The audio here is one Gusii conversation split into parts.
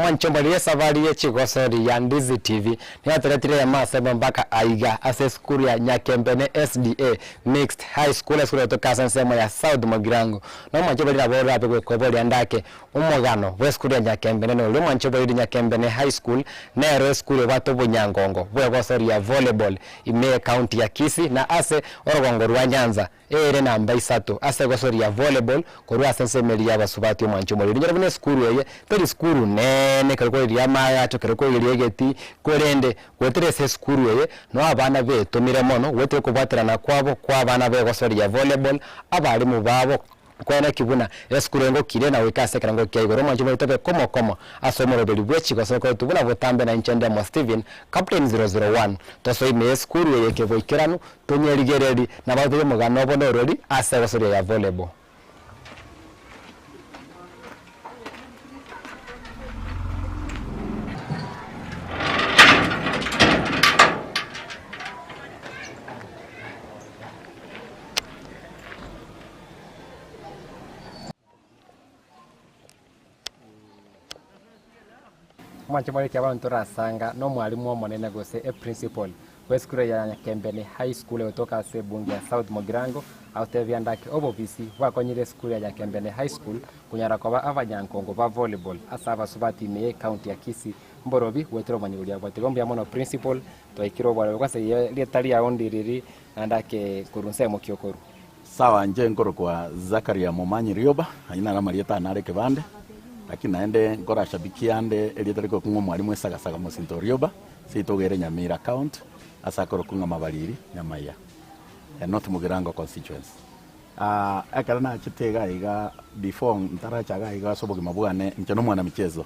Mwanchomba riria esabari ye chigosori ya Ndizi TV niyateretire ey'amasemo mpaka aiga ase esukuru ya Nyakembene SDA Mixed High School esukuru egotoka ase ensemo ya South Mugirango. Na omwanchomba riria nabo orabe gokoboria ndake omogano bw'esukuru ya Nyakembene noria omwanchomba riria Nyakembene High School nero esukuru ebwate obonyangongo bw'egosori ya volleyball ime y'ecounty ya Kisii na ase orogongo rwa Nyanza Ere namba isato ase egosoria volleyball korwa ase ensemo eria y'abasubati omwancho omoriri. Rinyore buna esukuru eye teri sukuru neene ekero korigereria amaagacho, ekero korigereria egeti, korende goetera ase esukuru eye noo abana betomire mono goetera okobwaterana kwabo kwa abana b'egosoria volleyball, abalimu babo kweneki buna esukuru eye ngokire na goika ase ekerengo kia igoro. Omwancho omoriri tobe komo komo ase omoroberi bwe chigoso okoretwe buna botambe na inche Ndemo Stephen, Captain 001. Tosoe ime y'esukuru eye keboikeranu Tonyerigereri, na bagotebi omogano obo norori ase egosoria ya volleyball. Omwanche moriki abanto torasanga nomwalimu omonene gose eprincipal bw'esukuru ya Nyakembene High School egotoka ase ebunge ya South Mugirango agotebia ndake obobisi bwakonyire esukuru ya Nyakembene High School konyara koba abanyankongo ba volleyball ase abasubati ime ye ecounty ya Kisii mborobi goetera obomanyi boria abwate. Igo mbuya mono principal twaikire oborebe kwanza rieta riao ndiriri naende ake korwa nsemo ki okorwa. Sawa inche nkorokwa Zakaria Momanyi Rioba, ayio naro amarieta ane are ekebande, lakini naende nkorashabikia ande erieta rikorokwa ng'a omwalimu Esagasaga Mosinto Rioba, seito iga ere Nyamira County, ase akorokwa ng'a Mabariri, Nyamaiya, North Mugirango Constituency. Ekero nachete iga iga before ntaracha iga iga ase obogima bwane, inche nomwana michezo,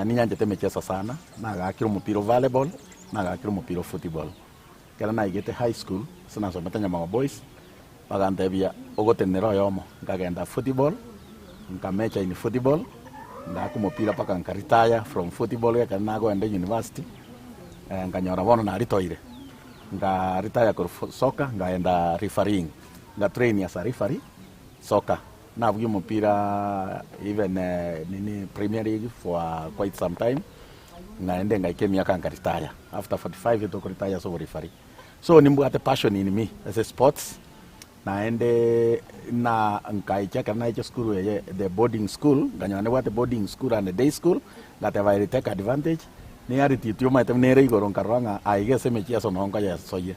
ninyanchete emicheso sana, nagakire omopira o volleyball, nagakire omopira o football. Ekero naigete high school, ase nasomete Nyamago Boys, bagantebia ogotenenera oyomo, nkagenda football, nka major in football, ngaaka omopira mpaka nka retire from football ekero nagoenda university, nkanyora bono naritoire, nka retire korwa fo soccer nkaenda refereeing, nga train as a referee soccer. Nabugia omopira even nini premier league for quite some time. Naende ngaika emiaka nka retire, after 45 years toko retire ase oboreferee. So nimbwate passion in me ase sports, naende na nkaicha ekero naicha esukuru eye the boarding school, nkanyora nibwate boarding school and day school, ngateba I will take advantage, ne altitude omanyete buna ere igoro nkarora ng'a aiga ase emechieso noo nkoyesoyia.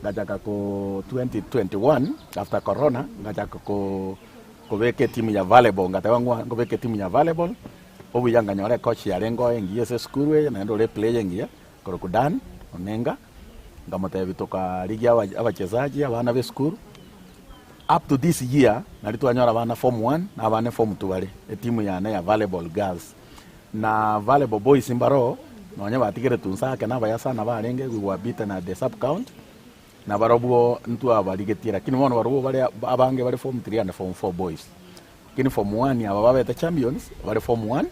Ngachaka ko 2021 after corona, ngachaka ko kobeka etimu ya volleyball, ngateba ng'a nkobeka etimu ya volleyball. Obuya nkanyora ecoach yarenge oo engiya ase esukuru eye naende ore eplayer engiya korokwa Dan Onenga, nkamotebia tokarigia aba abachezaji abana ba esukuru, up to this year nari twanyora abana form one na abana form two bare etimu yane ya volleyball girls. Na volleyball boys mbaroo nonye batigeretwe inse ake nabaya sana barenge we were beaten at the sub county, nabarobwo ntwabarigetie lakini bono barobwo bare abange bare form three and form four boys. Lakini form one aba babete champions bare form one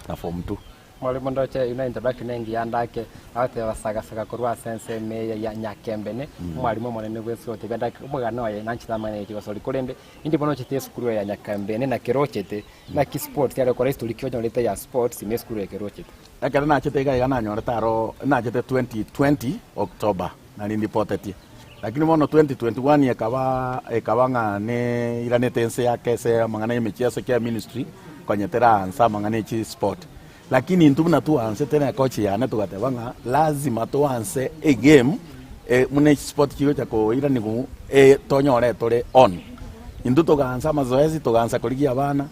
na form two. Mwalimu ndoche eyio ne introduction engiya ndake agoteba saga saga korwa ase ensemo eye ya Nyakembene, omwalimu omonene bw'esukuru agotebia ndake omogano oye nanchete amang'ana ye chigosori korende indi bono ochete esukuru eye ya Nyakembene naki erochete naki sports yare gokora history ki onyorete ya sports ime esukuru eye ekero ochete. Ekero nachete iga iga nanyorete aro nachete 2020 October nari ndipotetie. Lakini bono 2021 ekaba ekaba ng'a neiranete ense yake ase amang'ana y'emecheso ekia ministry konya teraansa amang'ana e chisport. Lakini intwe buna twaansete na ecoach yane togateba ng'a lazima toanse egame buna echisport chigocha koiraniwu tonyore tore on. Intwe togaansa amazoezi togaansa korigia abana,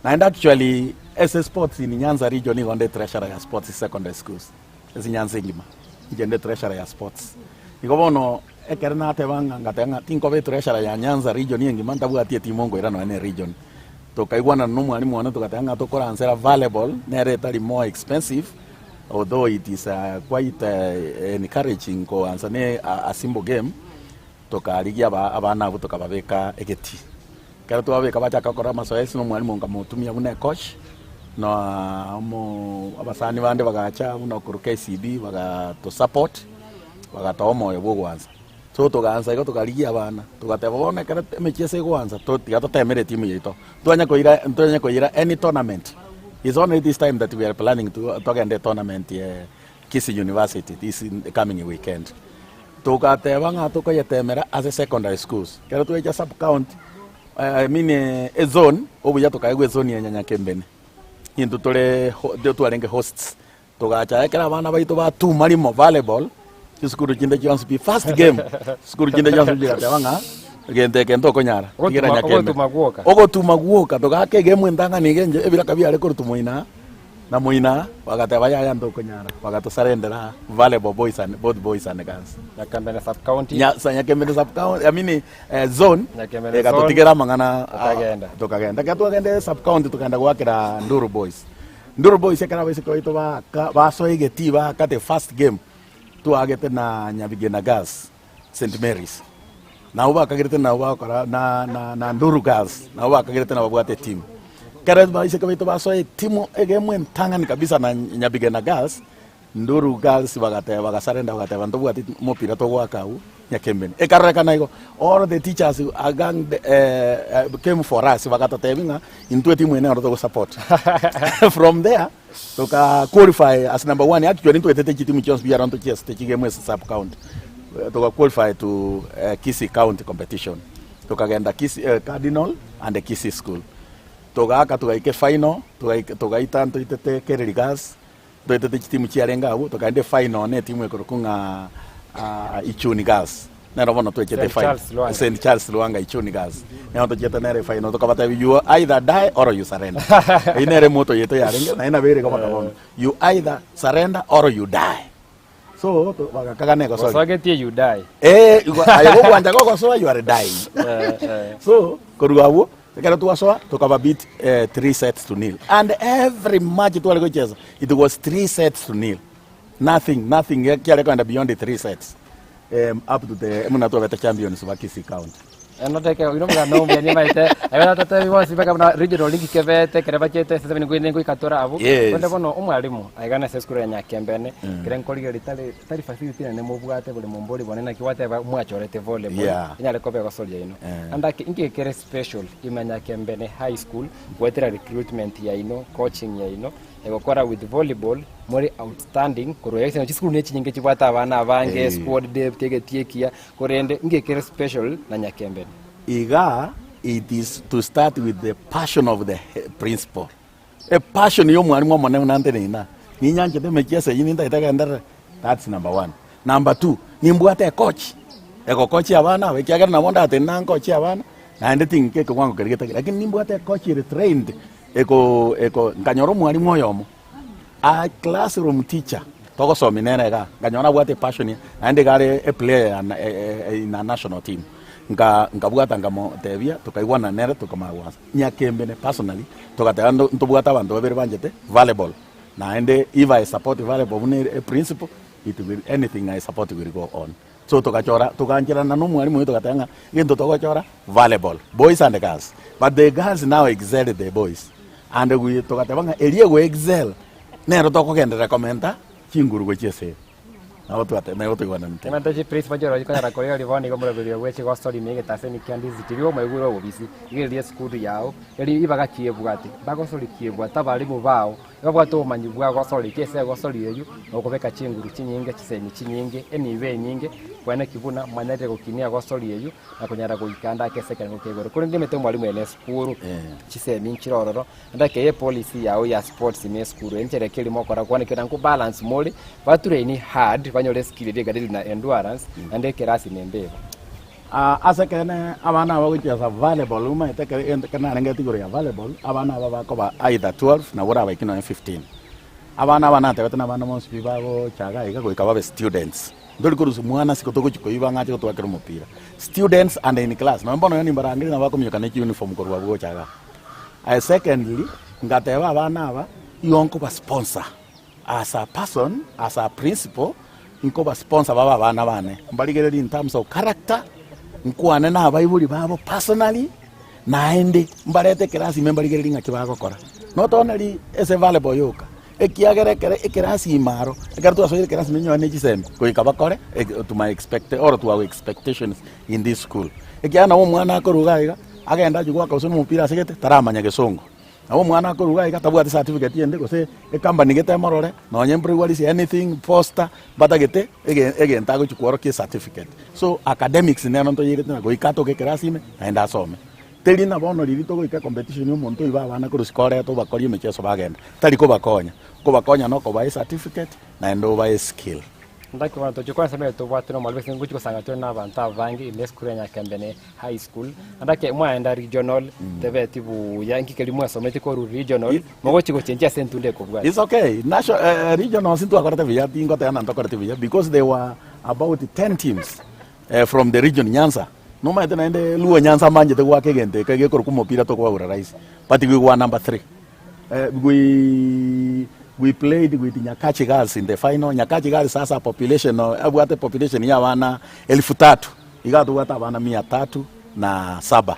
naende actually ase sports in Nyanza region nigo nde treasurer ya sports secondary schools. Ase Nyanza engima, inche nde treasurer ya sports. Igo bono ekero nateba ng'a ngateba ng'a tinkoba etreasurer ya Nyanza region engima ntabwati etimu nkoira nonya na eregion. Tokaigwanana na omwalimu one togateba ng'a tokoransera volleyball nere etari more expensive although it is quite encouraging koansa ne a simple game, tokarigia aba abana abwo tokababeka egetii. Ekero twabeka bachaka gokora amasoesi na omwalimu nkamotumia buna ecoach, na omo abasani bande bagacha buna okorwa KCB bagato support, bagatoa omoyo bwa ogoansa. So togaansa igo tokarigia abana, togateba bono ekero emechieso egoansa to tiga totemere etimu yaito, ntwanya koira ntwanya koira any tournament. It's only this time that we are planning to togende etournament ye Kisii University this coming weekend. Togateba ng'a tokoyetemera ase secondary schools. Ekero twacha sub county, I mean ezone, obuya tokaegwa ezone ya Nyanyakembene. Intwe tore ho twarenge hosts, togacha ekero abana baito batuma rimo volleyball, chisukuru chinde chionsi pi first game, chisukuru chinde chionsi pi chigateba ng'a egento eke ntokonyara, tigera Ogotuma- Nyakembe. ogotuma gwoka. Ogotuma gwoka, togaaka egemu entang'ani iga enche ebiraka biare korwa moina na moina, bagateba yaya ntokonyara, bagatosarendera volleyball boys and both boys and girls. Nyakembene sub county. Nya, sa Nyakembene sub county, I mean, eh, zone Nyakembene egatotigera amang'ana Tokagenda. tokagenda ekero twagenda sub county tokagenda goakera Nduru Boys. Nduru Boys ekero abaiseke baito baka basoa egetii baaka the first game twagete na Nyabigena Girls St Mary's. Nabo bakagerete nabo bagokora na na na Nduru Girls nabo bakagerete nabo babwate etimu. Ekero abaiseke baito basoa etimu egemu entang'ani kabisa na Nyabigena Girls, Nduru Girls bagateba bagasarenda bagateba ntobwati mopira togoaka agwo Nyakembeni. Ekarorekana igo all the teachers aganged eh, came for us bagatotebia ng'a intwe etimu eye nero togosupport. From there toka qualify as number one actually ntwetete chitimu chionsi pi around tochiesete chigemu ase sub county. Toka qualify to eh, Kisii county competition. Tokagenda Kisii, eh, Cardinal and Kisii school. Togaaka togaika efinal, togaika togaita ntoitete Kereri Girls Ntoetete chitimu chiarenge agwo, tokaenda efinal na etimu ekorokwa ng'a Ichuni Girls. Nero bono twechete St. efinal. Charles Lwanga. St. Charles Lwanga Ichuni Girls. Nero tochiete nere efinal tokabatebia you either die or you surrender. Eyio nere emoto yaito yarenge naende nabo ere igo mpaka bono. You either surrender or you die. So to- bagakaga na egosori. Gosogetie you die. Eh, igo aye gogwancha gogosoa you are dying. Eh, eh. So korwa abwo ekero twasoa tokaba beat eh, three sets to nil and every match tware gochesa it was three sets to nil nothing nothing kiare kogenda beyond the three sets um, up to the buna twabete champions ba Kisii County. Eno teke oino omogano omuya nimaete aye tatotebi bonsi mpaka buna regional league kebete ekere bachete ase seven ngwende ngoikatora abwo. Yes. Korende bono omwalimu aiga nase esukuru ya Nyakembene ekere nkorigereria tari tari facility nene mobwate bori mombori bone naki gwateba mwachorete volleyball Yeah. enyare koba egosoria ino. Eh. Ande ake inki kere special ime ya Nyakembene high school goetera recruitment yaino, coaching yaino egokora with volleyball more outstanding korwa ase chisukuru ne chinyinge chibwate abana abange Eh. squad depth egetie ekiya Korende inki kere special na nyakembene? Iga it is to start with the passion of the principal. E passion ya omwalimu omonene buna nteneine aa, ninyanchete emechieso eyio nintagete genderere, that's number one. Number two, nimbwate ecoach, egocoach abana aba ekiagera nabo ndatenene aa ncoach abana, naende ting'ika ekewango keria getagete, lakini nimbwate ecoach ere trained eko eko nkanyora omwalimu oyomo. A classroom teacher togosomia nere igaa, nkanyora nabwate epassion naende iga are eplayer ya in a national team. Nka nkabwata nkamotebia tokaigwana nere tokamanya goansa. Nyakembene personally togateba ndo ntobwate abanto babere banchete volleyball naende if I support volleyball buna ere eprinciple it will anything I support will go on. So togachora togancherana na omwalimu oyo togateba ng'a egento togochora volleyball boys and girls but the girls now excel the boys. And we togateba ng'a eria ego excel nero tokogenderera komenta chinguru gochia ase ere. Nabo twate nabo toigwananete. Emento chi principal chioro chikonyara koria ribono igo omoroberi obo bw'echigosori ime egetaseni kia Ndizi TV omoigure obobisi iga eria esukuru yao eri ribaga kiebwate bagosori kiebwate abalimu bao babwate obomanyi bwa gosori ki ase egosori eyio na okobeka chinguru chinyinge chisemi chinyinge enibo enyinge kweneki buna mwanyarire gokinia egosori eyio na konyara goika ande ake ase ekerengo kia igoro. Korende emete omwalimu ere nesukuru, chisemi nchire ororo, ande ake epolicy yao ya sports ime esukuru enchera eke erimo okora kwane kera nko balance more, ba train hard banyore eskill eria ekero eri na endurance naende ekerasi nembe igo. Ah, ase ekeene abana aba gochiesa volleyball omanyete ekero egento ekero narengete igoro ya volleyball, abana aba bakoba either 12 nabo orabaike nonye 15. Abana aba natebete na abana bonsi pi bagochaga iga goika babe students. Ntori korusia mwana isiko togochia koiba ng'a ache gotwakera omopira. Students and in class, nonye bono nimbarangerie nabo bakominyoka ne chiuniform korwa abwo gocha igaa. Aye secondly, ngateba abana aba, igo nkoba sponsor as a person, as a principal, nkoba sponsor babe abana bane, mbarigererie in terms of character, nkwane na abaibori babo personally, naende mbarete ekerasi ime mbarigererie ng'aki bagokora. Not only ase volleyball yoka. Ekiagera ekere ekerasi ime aro, ekero twasoire ekerasi ime nyore ne chisemi, goika bakore to my expect or to our expectations in this school. Ekiagera nabo omwana akorwa iga iga, agende achie goaka gose na omopira ase gete, taramanya gesongo. Nabo omwana akorwa iga iga tabwati certificate ende gose ecompany gete emorore, nonye mprewarisi anything, poster, batagete ege egento agochi kworokia ecertificate. So academics nero ntoyeirete na goika atoke ekerasi ime naende asome. Teri na bono riria togoika ecompetition omonto oibe abana korwa isiko orete obakorie emecheso bagenda, tari kobakonya, okobakonya na okobaa ecertificate naende obae eskill. Ndaki bono tochie kwansa mbere tobwate nomorembe ase ngochia gosanga tore na abanto abange ime esukuru ya Nyakembene High School. Ndaki mwaenda regional tebeti buya inki keria mwasometi korwa regional mogochia gochenchia ase entunda ekobwatia. It's okay. National, eh, regionals ntwakorete buya, tingoteba ng'a ntokorete buya because there were about 10 teams eh, from the region Nyanza. Nomanyete naende Luo Nyanza mbanchete goaka egento eke gekorokwa omopira tokobabura rahisi but we were number 3. Eh, we we played with Nyakachi Girls in the final. Nyakachi Girls sasa population abwate population ya abana elfu tatu iga tobwate abana mia tatu na saba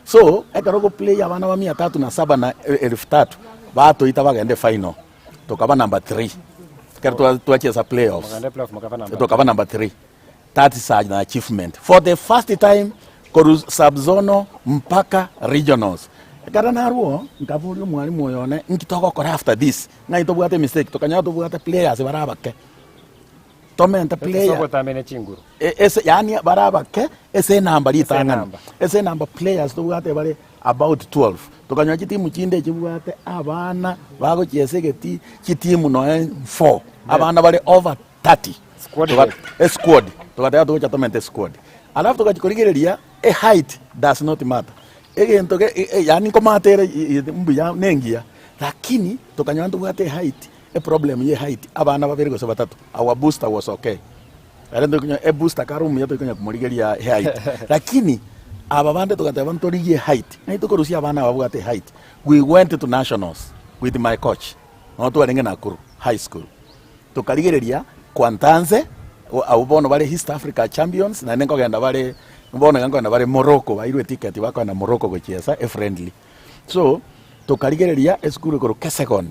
so ekero ogoplay abana ba mia tatu na saba na elfu tatu batoita bagende final tokaba number 3 ekero twachesa playoffs Mogende playoff mokaba number tokaba number 3 That is an achievement for the first time korwa subzonal mpaka regionals. Ekero narwo nkaboria omwalimu oyo one nki togokora after this ng'ai tobwate emistake tokanyora tobwate players bare abake tomente Ase player ogotambe ne chinguru. E- ese yaani bare abake ase enamba ritang'ani enamba. ase enamba players tobwate bare about 12 tokanyora chitimu chinde chibwate abana bagochiesa egeti chitimu noe 4 abana bare over 30 Squad Toga- depth. esquad togateba togocha tomente esquad alafu togachi korigereria e height does not matter egento ge e- e- yaani nkomata ere i- i- mbuya na engiya lakini tokanyora ntobwate eheight eproblem ya eheight abana babere gose batato our booster was okay ere ntokonya ebooster kare omuya tokonya komorigeria eheight lakini aba bande togateba ntorigie eheight naki tokorusia abana aba babwate eheight we went to nationals with my coach nabo twarenge Nakuru high school. Tokarigereria Kwantanze, abwo bono bare East Africa champions, naende nkogenda bare bono iga nkogenda bare Morocco, bairwe eticket bakogenda Morocco gochiesa efriendly. So, tokarigereria esukuru ekorwa Kesegon,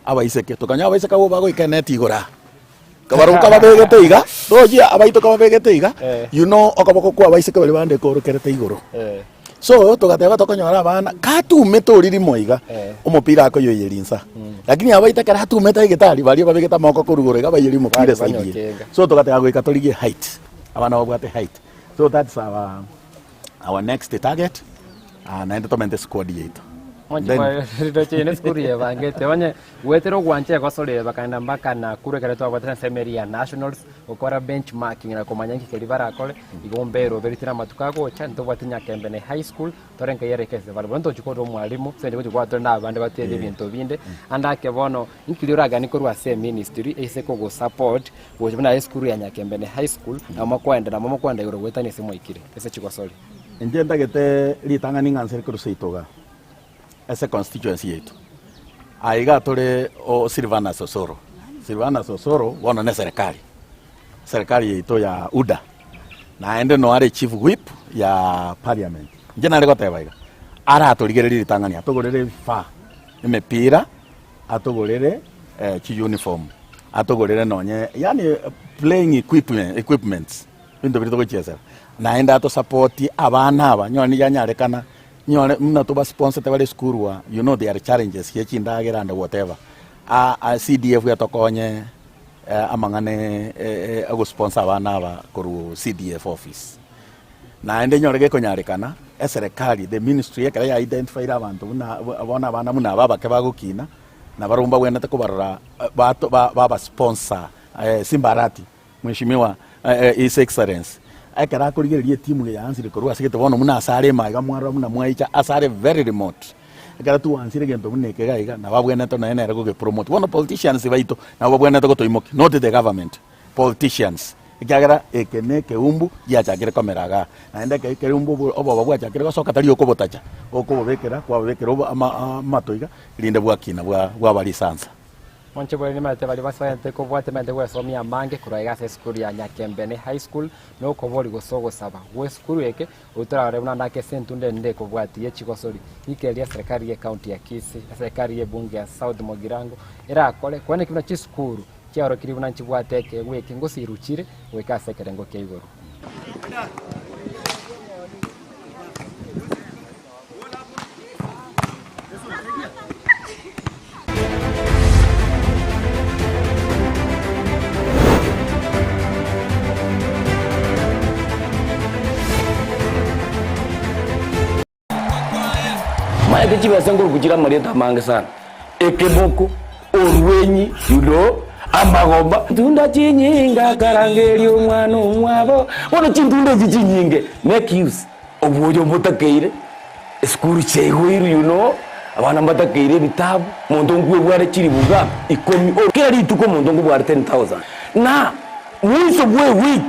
abaiseke, tokanyora abaiseke abwo bagoika eneti igoro aa. Kabarobwo kababegete iga, rochia abaito kababegete iga, Eh. you know okoboko kwa abaiseke baria bande korokerete igoro. Eh. So togateba tokonyora abana katumete ori rimo iga Eh. omopira akoyoiyeria insa lakini abaito ekero atumete egetari baria babegete amaboko korwa igoro iga baiyeria omopira Bari eside eye. banyokenga. So togateba goika torigie height abana babwate height so that's our our next target ah, naende tomente squad yaito Then- Riroche ene esukuru yebangete onye gwetera ogwancha egosore bakaenda mpaka Nakuru ekero twabwate ensemo eria ya nationals Gokora benchmarking na komanya inki keria barakore, igo mbere oberetie namatuko agocha, ntobwate Nyakembene High School, tore nka eyere ekese bare bono ntochi korora omwalimu, ase eng'encho gochi kwatore na abande batebie ebinto binde, ande ake bono, inki riria oraganie korwa ase eministry eise kogosupport, gocha buna esukuru ya Nyakembene High School, nabo mokoenda nabo mokoenda igoro goetania ase mwaikire, ase chigosori. Inche ntagete ritang'ani ng'a nse korwa seito igaa, ase econstituency yaito, aye iga tore o Silvanus Osoro, Silvanus Osoro bono ne eserekari, eserekari yaito ya UDA, naende no are chief whip ya parliament. Inche nare goteba iga, aratorigererie ritang'ani atogorere ebifaa, emepira, atogorere chiuniform, atogorere nonye yaani playing equipment equipments, ebinto biria togochiesera, naende atosapotie abana aba, nyore nigo anyarekana Nyore buna tobasponsete bare esukuru aa, you know there are challenges ye chindagera and whatever. Aa aa CDF etokonye amang'ana agosponsor abana aba korwa CDF office. Naende nyore gekonyarekana, eserekari, the ministry ekero ya identified abanto buna bono abana buna aba abake bagokina, nabarobwo mbabwenerete kobarora bato babasponsor Simba Arati. Mweshimiwa His Excellency, ekero akorigereria etimu eye yaansire korwa ase gete bono buna ase are ime iga mwarora buna mwaicha ase are very remote. Ekero twansire egento buna eke iga iga, nabo abwenerete nonya nere gogepromote. Bono politicians baito nabo babwenerete gotoimokia, not the government, politicians. Ekiagera eke na ekeumbu giachakire komera igaa, naende ekero ekeumbu obo oboba bwachakire gosoka tari okobotacha, okobobekera kwabobekera obo ama amato iga, erinde bwakina bwa bwaba risansa. Monche bore nimaete baria basoete kobwatia maete gwesomia amange korwa iga ase esukuru ya Nyakembene High School na okobori gose ogosaba gw'esukuru eke oyio torarore buna ndake ase entunda ende ekobwatia ye chigosori ng'ike eria eserekari ye county ya Kisii, eserekari ye bunge ya South Mugirango erakore koeneki buna chisukuru chiaorokirie buna nchibwate ekeegwa eke ngose iruchire goika ase ekerengo kia igoro. Omanyete chibesa nkoruku chire amarieta amange sana, ekeboko, orwenyi, you know, amagomba. Chintunda chinyinge akarangeria omwana omwabo, bono chintunda echi chinyinge make use obwoyo mbotakeire, esukuru chiaigoirwe you know, abana mbatakeire ebitabu, omonto nkwebware chilifu ngapi? Ikomi, kera rituko omonto nkobware 10,000 na. Mwiso bw'ewiki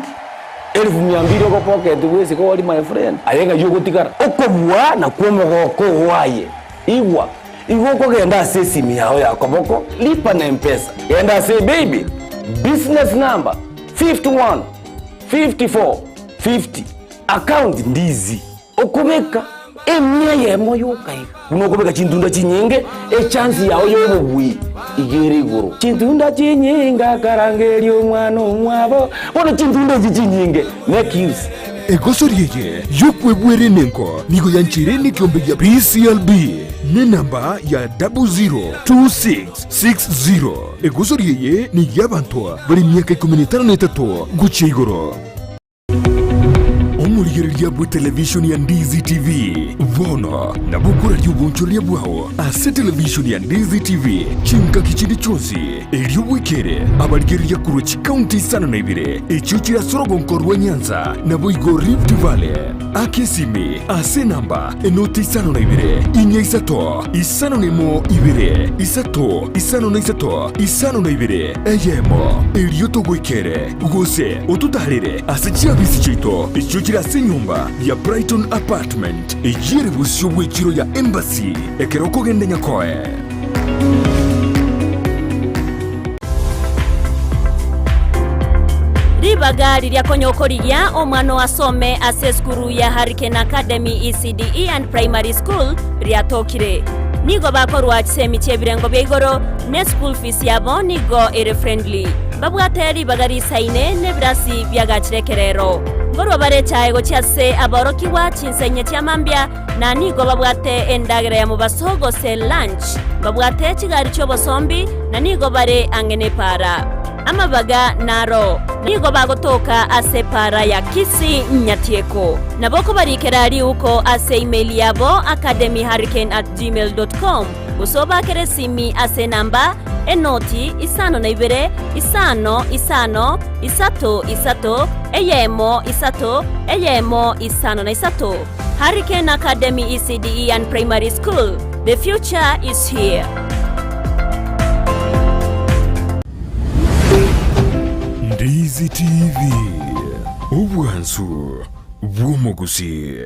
elifu mia mbili ogopocket bwesike ori my friend, aye ng'ai ogotigara? Okobua nakwo omogoko oo aye. Igwa, igo okogenda ase esimi yao ya koboko, lipa na mpesa, genda ase paybill, business number 51 54 50, account ndizi. Okobeka emia eyemo yoka iga, buna okobeka chintunda chinyinge, echansi yao y'obobui iga ere igoro. Chintunda chinyinge akarangeria omwana omwabo, bono chintunda echi chinyinge make use. Egosori eye y'okwebwera enengo nigo yancheire nekiombe gia PCLB nenamba ya 002660. Egosori eye ney'abanto bare emiaka ikomi na etano na etato gochia igoro. Omorigereria bw'etelevishoni ya Ndizi TV bono nabo okoraria obonchoreria bwao ase televishoni ya Ndizi TV chingaki chinde chionsi, erio bwekere abarigereria korwa chikaunti isano na ibere echio chire ase orogonko rwa Nyanza naboigo Rift Valley. Aka esimi ase enamba enoti isano na ibere, inya isato, isano na emo ibere, isato, isano na isato, isano na ibere, eyemo, erio togoikere. Gose ototaarere ase chiabisi chiaito echio chire ase enyomba ya Brighton Apartment, eyio ere bosio bw'echiro ya Embassy, ekero okogenda Nyakoe. Ribaga riria konya okorigia omwana oo asome ase esukuru ya Hurricane Academy ECDE and Primary School riatokire. Nigo bakorwa chisemi chi'ebirengo bia igoro ne school fees yabo nigo ere friendly. Mbabwate ribaga risaine nebirasi biagachire ekerero. Nkorwa bare echae gochia ase aborokigwa chinsa inye chia mambia, na nigo babwate endagera ya mobaso gose lunch. Mbabwate chigari chi'obosombi, na nigo bare ang'e nepaara. Amabaga naro nigo bagotoka ase epaara ya Kisii Nyatieko. Nabo okobarikera riuko ase email yabo academyhurricane@gmail.com. Gose obaakere esimi ase enamba, enoti, isano na ibere, isano, isano, isato, isato, eyemo, isato, eyemo, isano na isato. Hurricane Academy ECDE and Primary School, the future is here. Ndizi TV, obwansu bw'omogusii.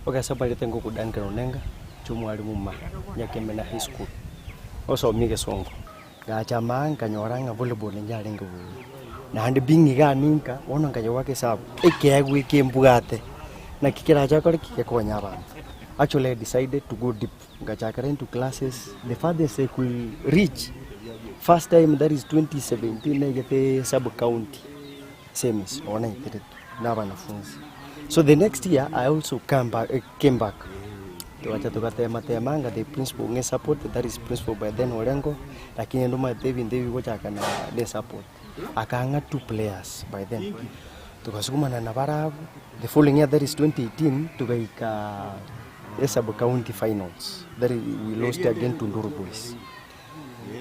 Okay, ase mbarete ngoku Duncan Onenga, inche omwalimu ma Nyakemena High School, ngosomia egesongo. Ngacha maa nkanyora ng'a volleyball yarenge bobe, naende being igaa ninka, bono nkayegoaka esabu, ekeegwa eke mbwate, naki kerache kore ki? Gekonye abanto. Actually I decided to go deep. Ngachakera into classes, the farthest I could reach, first time that is 2017 naigete sub county semis oo naiteretwe na abanafunzi. So the next year I also come back, came back togacha togatema tema nga the principal ng'e support that is principal by then Orengo, lakini rende omanyete ebinto ebi bigochaka na ne support. Akang'a two players by then, togasukumana nabarabwo, the following year that is 2018 togaika Sub county finals that we lost again to Nduru Boys.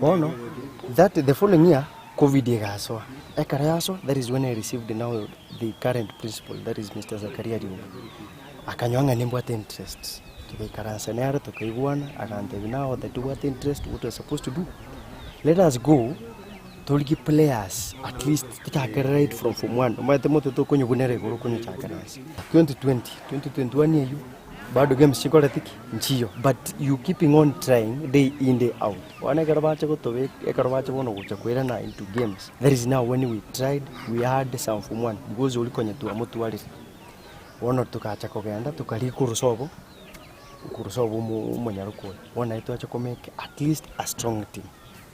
Bono that the following year covid egasoa, ekero yasoa that is when I received now the current principal that is Mr. Zakaria Riumba. Akanyora ng'a nimbwate interest, togaikaransa nere tokaigwana agantebia now that obwate interest what you are supposed to do, let us go torigie players at least tochake right from form one, omanyete mote tokonyobunera igoro okonyochakera ase. 2020, 2021 eywo bado games chikoreti ki? Nchiyo but you keeping on trying day in day out. Bono ekero bacha gotobe ekero bacha bono gocha koirana into games, that is now when we tried we had some form one because oria konya twamotwarire. Bono togacha kogenda tokaria korusa obo, korusa obo omo omonyaroku oyo, bono naye twacha komake at least a strong team.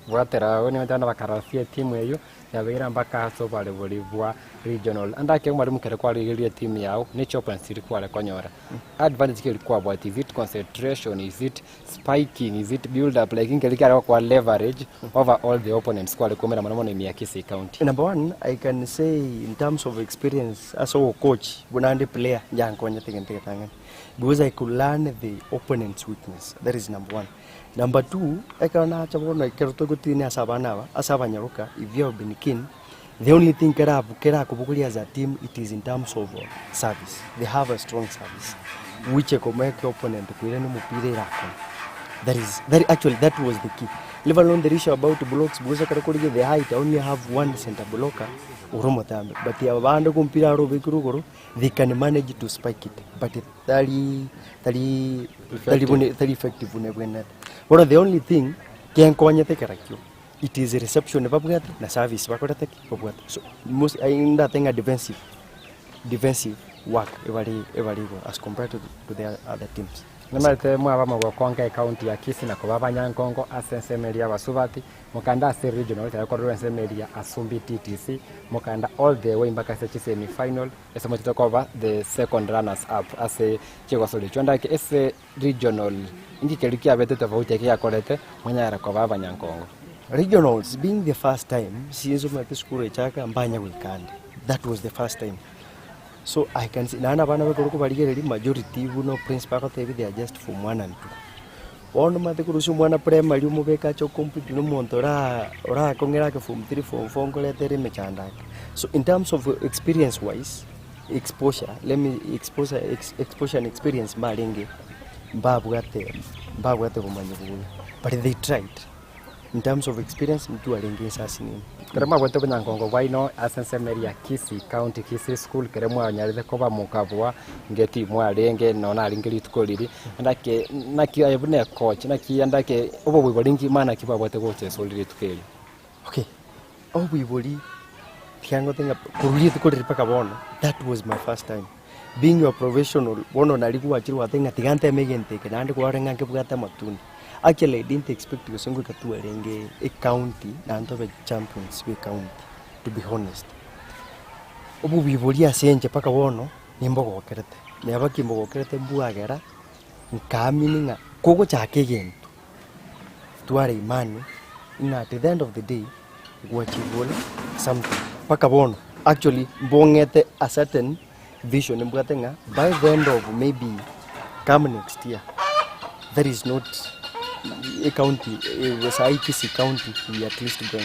Bwatera agwo nigo abana bakarosia etimu eyio yabeire mpaka ase oborebori bwa regional. Ande ake mwalimu kere kwarigereria etimu yao ne chiopponents chiria kware konyora, advantage ki eria kwabwate, is it concentration, is it spiking, is it build up, like nkeri kiare gokoa leverage over all the opponents kware koumera mono mono ime ya Kisii County? Number one, I can say in terms of experience ase ogocoach buna ande player njankonyete egento egetang'ani because I could learn the opponent's weakness, that is number one. Number two, ekero nacha bono ekero togotiina ase abana aba, ase abanyaroka, if you have been keen, the only thing kera kerakobogoria as a team it is in terms of service, they have a strong service which ekomake opponent koirania omopira erakore. That is that actually that was the key. Leave alone the issue about blocks because ekero korigia the height I only have one center blocker ore omotambe but aba bande kompira aro obekire igoro they can manage to spike it but tari tari tari buna tari effective buna ebwenerete. Bono the only thing kenkonyete kerakio, it is reception babwate na service bakorete ki? Babwate. So most ndate ng'a defensive defensive work ebare ebare igoro as compared to to the other teams. Nimarete mwaba mogokonga ecounty ya Kisii na koba abanyankongo ase ensemo eria y'abasubati, mokagenda ase regional ekero korwa ensemo eria ya Asumbi TTC, mokagenda all the way mpaka ase chisemi final, Ase mochete koba the second runners up ase chigosori echio ndake ase regional inki keria kiabete tofauti eke giakorete mwanyare koba abanyankongo? Regionals being the first time since omanyete esukuru echaka mbanya goika ande that was the first time so I can say naende abana bekoro kobarigereria majority buna principal agotebia they are just form one and two. Bono omanyete korusia omwana primary omobeke ache okompete na omonto ora orakong'ere ake form three, form four nkoreta ere emechando ake. So in terms of experience wise, exposure, let me exposure ex exposure and experience mbarenge mbabwate mbabwate obomanyi buya, but they tried. In terms of experience ntwarenge esasi nini. Ekero mwabwate obonyankongo bwaino ase ensemo eria ya Kisii County, Kisii School, ekero mwanyarete koba mokabua ngeti mwarenge nonya narenge rituko riria, naki naki aye buna ecoach, naki andake oboboibori nki maana ki bwabwate gocha ase ore rituko erio? Okay, oboibori tiga ngote ng'a korwa rituko riria mpaka bono, that was my first time. Being a professional, bono nari gwachire gwateba ng'a tiga nteme egento eke naende kwarora ng'a nkebwate amatunda. Actually I didn't expect gose ngoika twarenge ecounty naende tobe champions be ecounty to be honest. Obobiboria ase inche mpaka bono nimbogokerete, neba ki mbogokerete mbwagera nkaamini ng'a kogochaka egento tware imani ng'a at the end of the day gwachieve something. Mpaka bono actually mbong'ete a certain vision mbwate ng'a by the end of maybe come next year that is not ecounty sahi Kisii county we at least going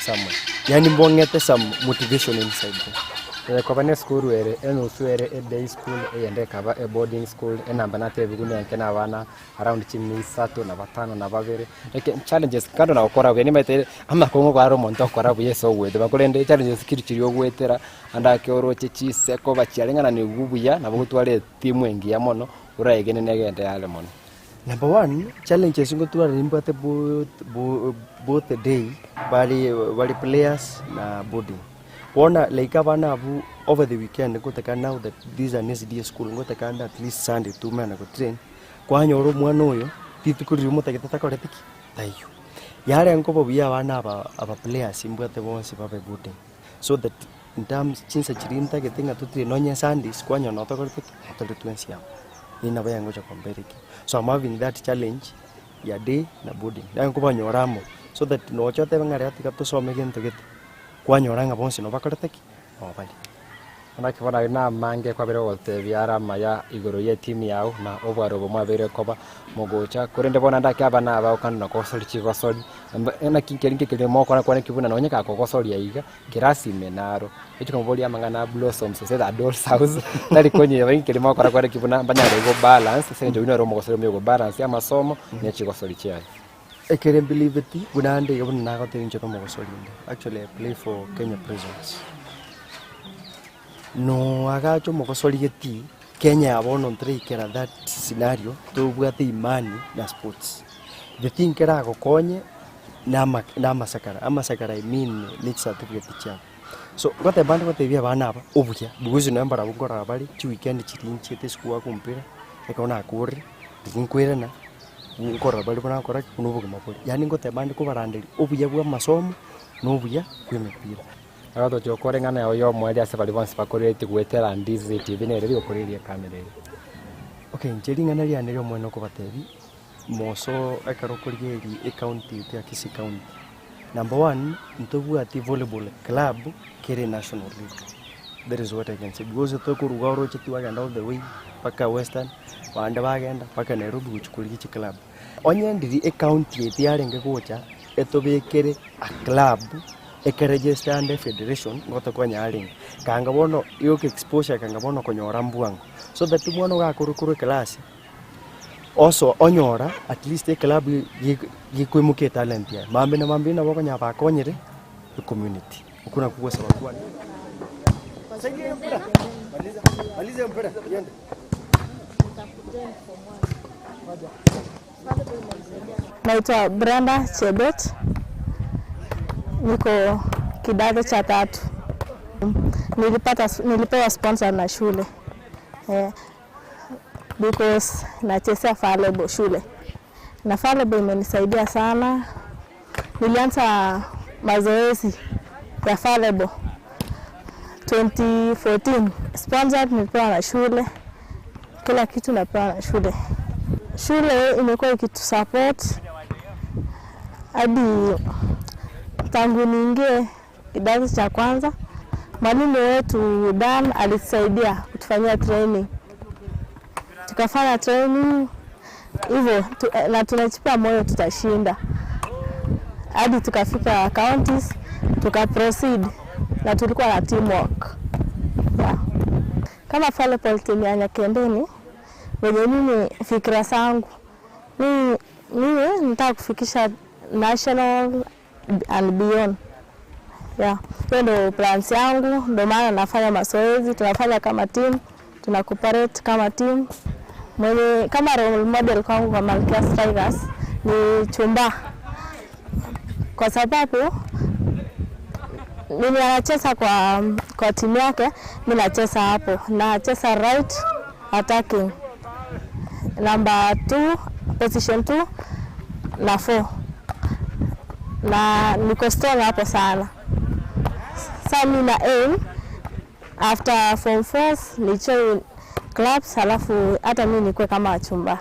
somewhere yaani mbong'ete some motivation inside there. Ekoba ne esukuru ere enusu ere eday school eyende ekaba eboarding school enamba natebiwu nenke na abana around chimia isato na batano na babere eke challenges kando na gokora buya nimanyete amakong'u kware omonto okora buya ase ogweteba korende challenges kiri chiria ogwetera Ande ake oroche chiseko bachiareng'ananigwe buya, nabo gotwara etimu engiya mono, oraegene negende are mono. Number one, challenges ngotwara nimbwate both both the day bare bare players na boarding. Bono like abana abwo over the weekend ngotaka now that this is an SDA school ngotaka ande at least Sunday toumera go train, kwanyora omwana oyo rituko riria omotagete takoreti ki? Taiyo. Yarenge koba buya abana aba aba players mbwate bonsi babe boarding. So that in terms chinsa chiria ntagete ng'a totire nonye Sundays kwanyora nabo tokorete ki? Nabo tore twensi amo. Eri nabo yangocha kombera ekio. So I'm having that challenge ya day na boarding. Nabo nkobanyora amo so that nocha otebe ng'a rero tiga tosome gento gete, kwanyora ng'a bonsi nabo bakorete ki? Nabo bare. Naki bono aye namange kwabeire gogotebia are amaya igoro y'etimu yao, na obware obo mwabeire koba mogocha, korende bono ande ake abana aba okande na kogosoria chigosori, naki nkeri nkekeria mokora kwane ki buna nonye gakogosoria iga, kerasi ime naro, ochi komoboria amang'ana a blossoms gose the doll's house, tari konyeba inki keria mokora kwane ki buna mbanyare go balance ase eng'encho oyio nere omogosori omuya ogo balance amasomo ne chigosori chiaye. Ekere mbiliveti buna ande iga buna nagotebia inche nomogosori inde, actually I play for Kenya Prisons. Noagacha omogosori geti, Kenya ya bono ntoraikera that scenario tobwate imani na sports. The thing keragokonye nama namasakara, amasakara I mean ne chicertificate chiabo. So ngoteba ande gotebia abana aba obuya because nonye mbarabwo nkorora bare chiweekend chiria nchiete esukuru goaka omopira, ekero nakorire, riria nkoirana. Nkorora bare buna nkora ki? Buna obogima bore. Yaani ngoteba ande kobaranderia obuya bwa amasomo na obuya bwa emepira. Agotochia gokora eng'ana yao y'omoerio ase baria bonsi bakoretie goetera Ndizi TV nere rigokoreria ekamera eye. Okay, inche ring'ana riane ri'omoerio nokobatebia, moso ekero okorigereria ecounty yaito ya Kisii County, number one, ntobwati volleyball club kere national league, that is what I can say because tokoruga oroche twagenda all the way mpaka western, abande bagenda mpaka Nairobi gochia korigia chiclub. Onye ndiri ecounty yaito yarenge gocha etobekere a club ekeregister ande efederation nigo tokonyara rende. Kanga bono yoka exposure kanga bono konyora mbwango. So that omwana ogakorwa korwa eclass, oso onyora at least eclub gekoimokia etalent yaye. Mambia na mambia nabo okonyora bakonyire ecommunity. Okwo nakwo ogosaba kwane. Naitwa Brenda Chebet, niko kidato cha tatu. Nilipata, nilipewa sponsor na shule eh, because nachezea volleyball shule na volleyball imenisaidia sana. Nilianza mazoezi ya volleyball 2014. Sponsored nilipewa na shule, kila kitu napewa na shule. Shule imekuwa ikitusupport hadi tangu niingie kidato cha kwanza. Mwalimu wetu Dan alitusaidia kutufanyia training, tukafanya training hivyo tu, na tunajipa moyo tutashinda hadi tukafika counties tuka proceed na tulikuwa na teamwork yeah. Kama volleyball team ya Nyakembeni wenye mimi fikira zangu mimi, mimi nataka kufikisha national and beyond yeah. Hiyo ndo plans yangu, ndo maana nafanya mazoezi, tunafanya kama team, tuna cooperate kama team. Mwenye kama role model kwangu kwa Malkia Strikers ni Chumba, kwa sababu mimi anacheza kwa, kwa timu yake, mi nacheza hapo, nacheza right attacking number 2 position 2 na 4 na niko strong hapo sana. Sasa mi na aim after form 4 ni join clubs, halafu hata mi nikuwe kama Chumba.